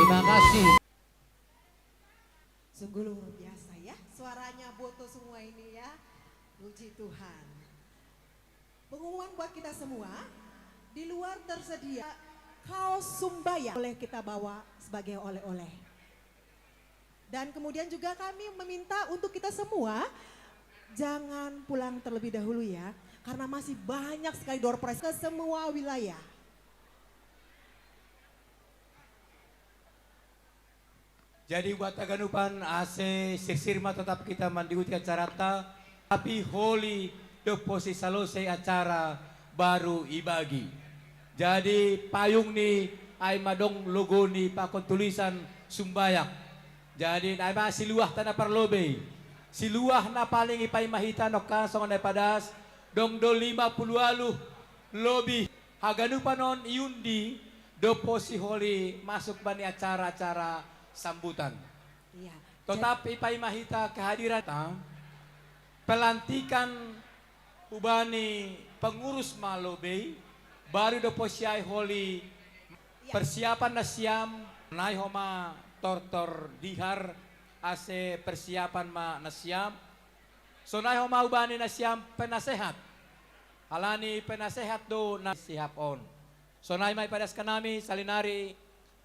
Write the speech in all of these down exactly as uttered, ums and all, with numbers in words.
Terima kasih. Sungguh luar biasa ya, suaranya Boto semua ini ya. Puji Tuhan. Pengumuman buat kita semua, di luar tersedia kaos Sumbaya boleh kita bawa sebagai oleh-oleh. Dan kemudian juga kami meminta untuk kita semua jangan pulang terlebih dahulu ya, karena masih banyak sekali door prize ke semua wilayah. Jadi buat taganupan ase sirsirma tetap kita mandiuti acarata, tapi holi dopo si salosei acara baru ibagi. Jadi payung ni ai madong logo ni pakon tulisan Sumbayak. Jadi nai ma siluah tana parlobei. Siluah na paling ipaimahita nokka songon nai padas, dong do lima puluh alu lobi haganupan on iundi dopo siholi masuk bani acara-acara sambutan. Iya. Totap ipaima hita kehadiran ta, pelantikan hubani pengurus ma lobei, baru dopo siai holi persiapan nasiam, nai homa tortor dihar ase persiapan ma nasiam, sonai homa hubani nasiam penasehat. Halani penasehat do na sihap on. Sonai ma ipadaskan nami salinari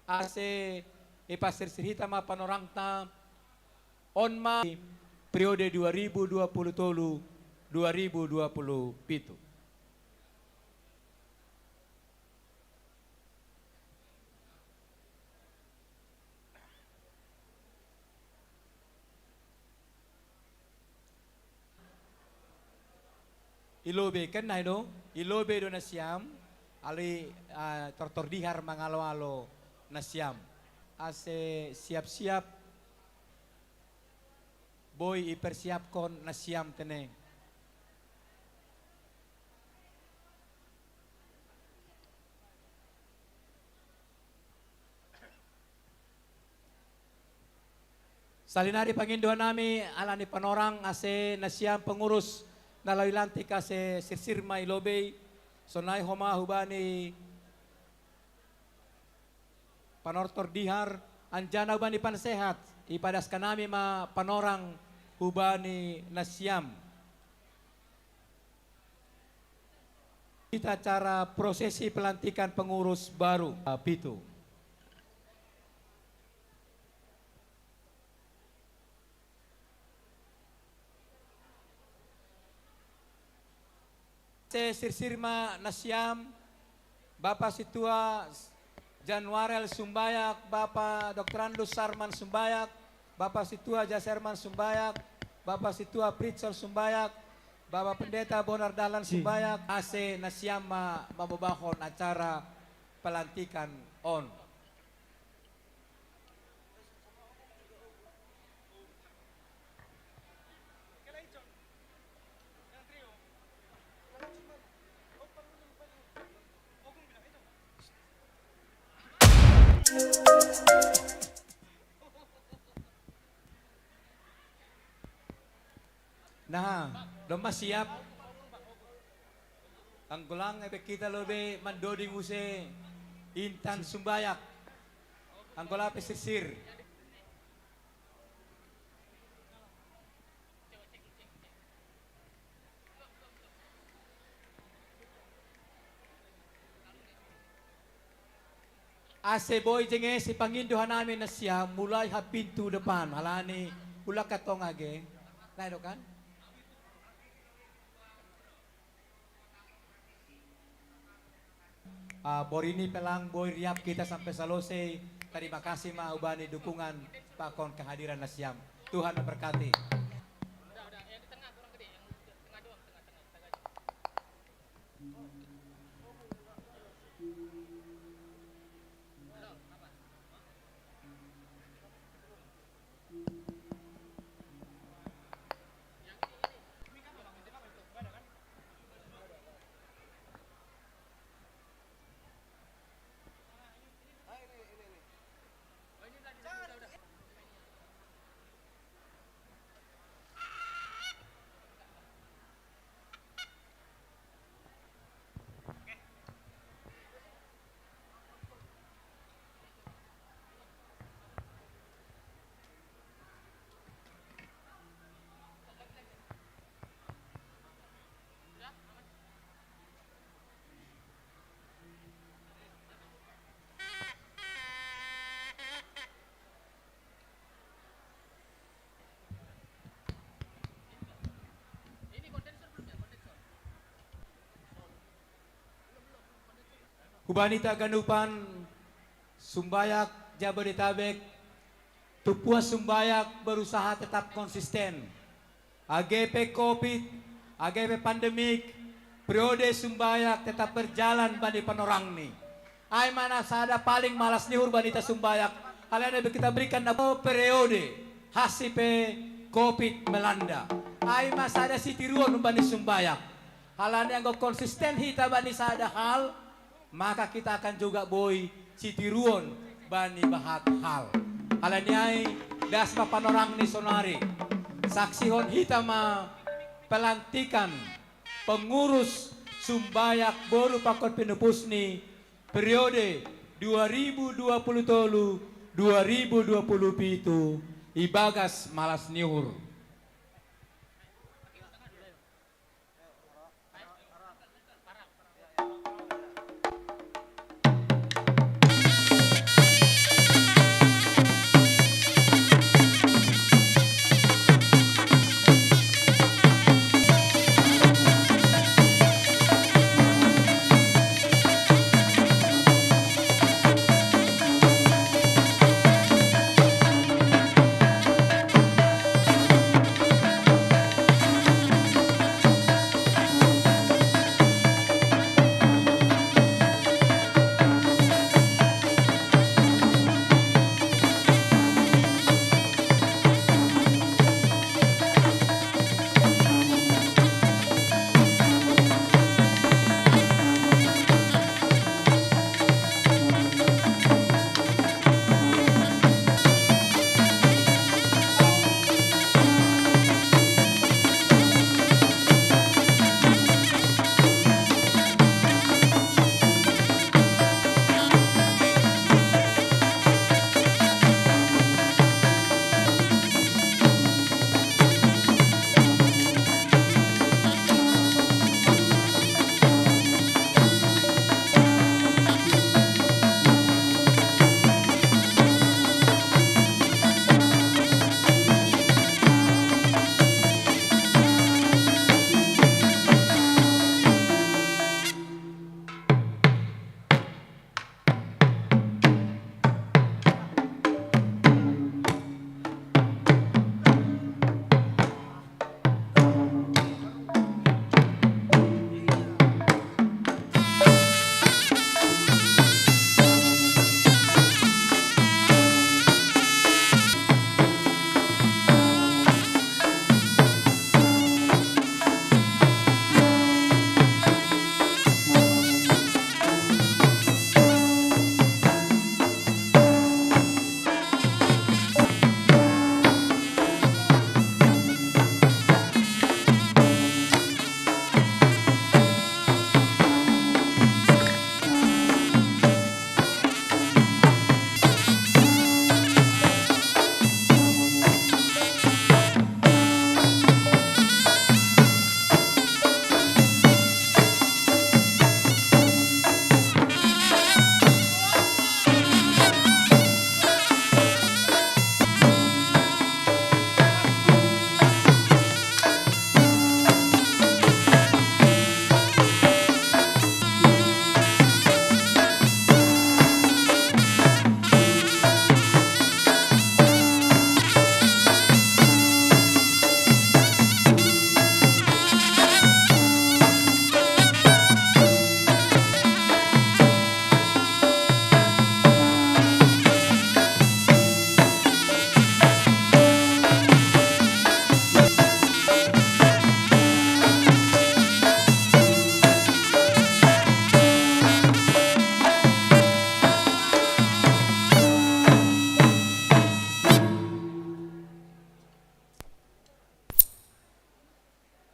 ase ipasirsir hita ma panorangta on ma periode dua ribu dua puluh tolu dua ribu dua puluh pitu. Ilobei kan nai do, ilobei do nasiam, alai uh, tortor dihar mangalo-alo nasiam. Ase siap-siap boi ipersiapkon nasiam tene. Salinari pangindo hanami alani panorang ase nasiam pengurus na lao ilantik ase sirsir ma ilobei, sonai homa hubani panortor dihar, anjana hubani panasehat, ipadaskan nami ma panorang hubani nasiam. Kita acara prosesi pelantikan pengurus baru. Pitu. Sirsir ma nasiam, Bapa Situa Januarel Sumbayak, Bapa Doktorandus Sarman Sumbayak, Bapa Situa Jaserman Sumbayak, Bapa Situa Pritson Sumbayak, Bapa Pendeta Bonar Dahlan Sumbayak, ase nasiam ma mamobahon acara pelantikan on. Nah, domma siap. Anggo lang ebe kita lobe mandoding use intan sumbayak. Anggo lape sirsir. Ase boi jenge sipangindo hanami nasiam mulai ha pintu depan halani ulak katong age. Nai do kan? Uh, borini pelang boi riap kita sampai selesai. Terima kasih ma ubani dukungan pakon kehadiran nasiam. Tuhan memberkati. Ubanita ganupan, Sumbayak Jabodetabek, tupuas Sumbayak berusaha tetap konsisten. Age pe covid, age pe pandemik, periode Sumbayak tetap berjalan bani panorangni. Ai ma na sada paling malas ni uhur banita Sumbayak, alai na be kita berikan na periode, hasi pe covid melanda. Ai ma sada sitiruon bani Sumbayak. Alani anggo konsisten hita bani sada hal, maka kita akan juga boi sitiruon bani bahat hal. Alani ai, das ma panorangni sonari. Saksihon hita ma pelantikan pengurus Sumbayak boru pakon pinupusni periode dua ribu dua puluh tolu, dua ribu dua puluh pitu, ibagas malas ni uhur.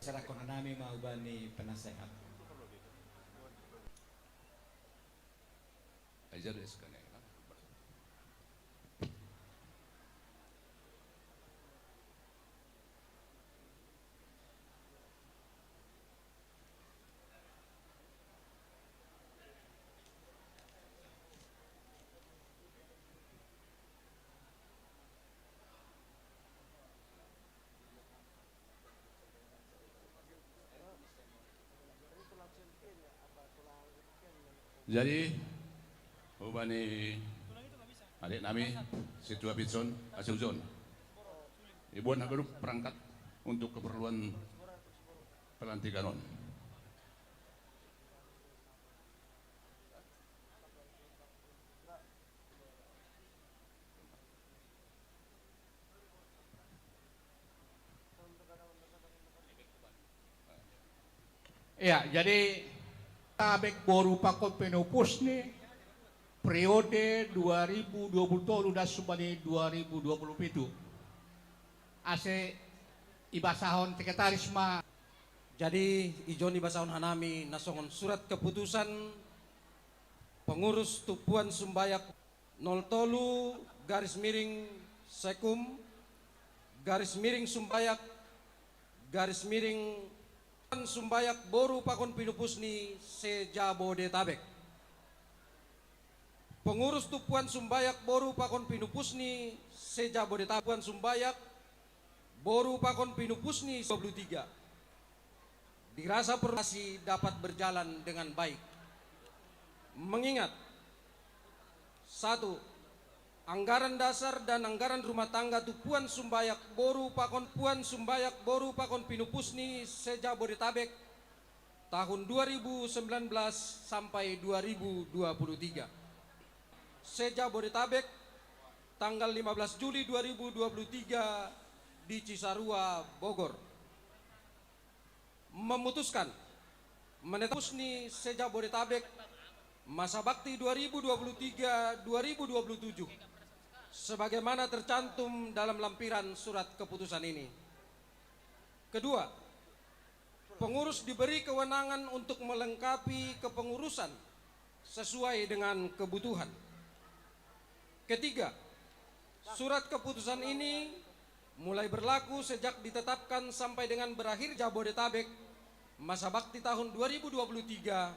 Serahkon nami ma hubani penasehat. Ajar ya sekalian. Jadi, hubani adik nami, Situa Pitson, Asujon. Ibuan hagadup perangkat untuk keperluan pelantikan on. Ya, jadi Tabek boru pakon pinupus ni periode dua ribu dua puluh tolu das hubani dua ribu dua puluh pitu. Ase ibasahon sekretaris ma. Jadi ijon ibasahon hanami na songon surat keputusan pengurus Tumpuan Sumbayak nol tolu garis miring Sekum garis miring Sumbayak garis miring Sumbayak boru pakon pinupus ni se-Jabodetabek. Pengurus Tumpuan Sumbayak boru pakon pinupus ni se-Jabodetabek. Sumbayak boru pakon pinupus ni dua puluh tiga. Dirasa perlu dapat berjalan dengan baik. Mengingat, satu, anggaran dasar dan anggaran rumah tangga Tumpuan Sumbayak boru pakon Tumpuan Sumbayak boru pakon pinupus ni se-Jabodetabek tahun dua ribu sembilan belas sampai dua ribu dua puluh tiga. Se-Jabodetabek tanggal lima belas Juli dua ribu dua puluh tiga di Cisarua, Bogor. Memutuskan menetapkan ni se-Jabodetabek masa bakti dua ribu dua puluh tiga dua ribu dua puluh tujuh sebagaimana tercantum dalam lampiran surat keputusan ini. Kedua, pengurus diberi kewenangan untuk melengkapi kepengurusan sesuai dengan kebutuhan. Ketiga, surat keputusan ini mulai berlaku sejak ditetapkan sampai dengan berakhir Jabodetabek masa bakti tahun dua ribu dua puluh tiga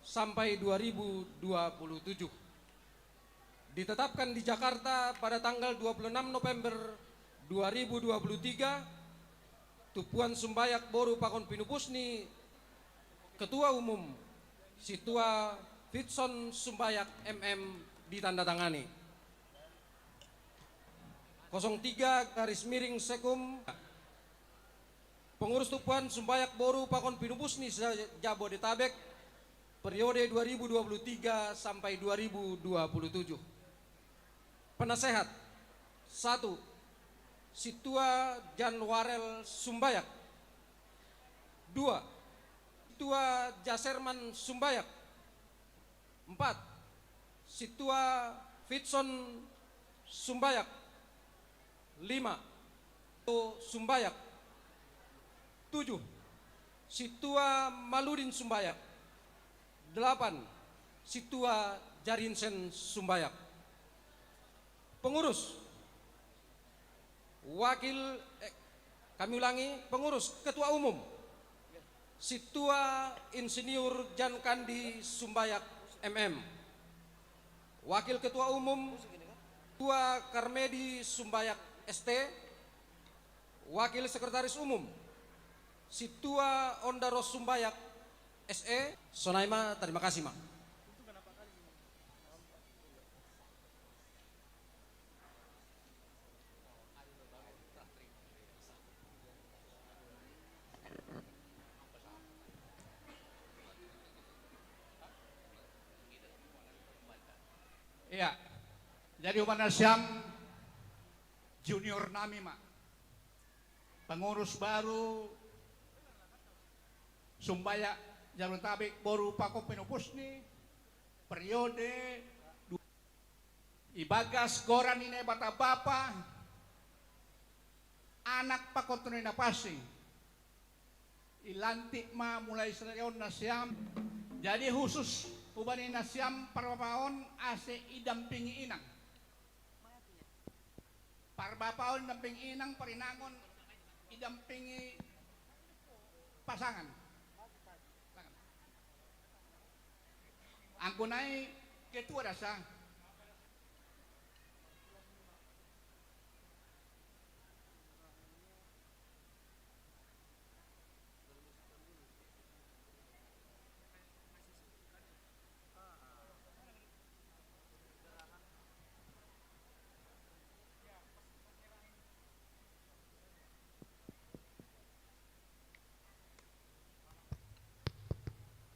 sampai dua ribu dua puluh tujuh. Ditetapkan di Jakarta pada tanggal dua puluh enam November dua ribu dua puluh tiga, Tumpuan Sumbayak boru pakon pinupus ni Ketua Umum, Situa Fitson Sumbayak M M, ditandatangani. Kosong tiga garis miring Sekum, pengurus Tumpuan Sumbayak boru pakon pinupus ni se-Jabodetabek periode dua ribu dua puluh tiga sampai dua ribu dua puluh tujuh. Penasehat, satu, Situa Januarel Sumbayak. Dua, Situa Jaserman Sumbayak. Empat, Situa Fitson Sumbayak. Lima, Sumbayak. Tujuh, Situa Maludin Sumbayak. Delapan, Situa Jarinsen Sumbayak. Pengurus, wakil, eh, kami ulangi, pengurus, ketua umum, Situa Insinyur Jan Kandi Sumbayak M M. Wakil ketua umum, Tua Karmedi Sumbayak S T. Wakil sekretaris umum, Situa Ondaros Sumbayak S E. Sonai ma, terima kasih ma. Iya. Jadi umana siam junior nami ma. Pengurus baru Sumbayak Jabodetabek boru pakon pinupus ni periode du-, ibagas goran ni Naibata Bapa, Anak pakon Tonduy Napansing. Ilantik ma mulai sadari on nasiam. Jadi khusus hubani nasiam parbapaon ase idampingi inang. Parbapaon idampingi inang, parinangon idampingi pasangan. Anggo nai ketua dasa,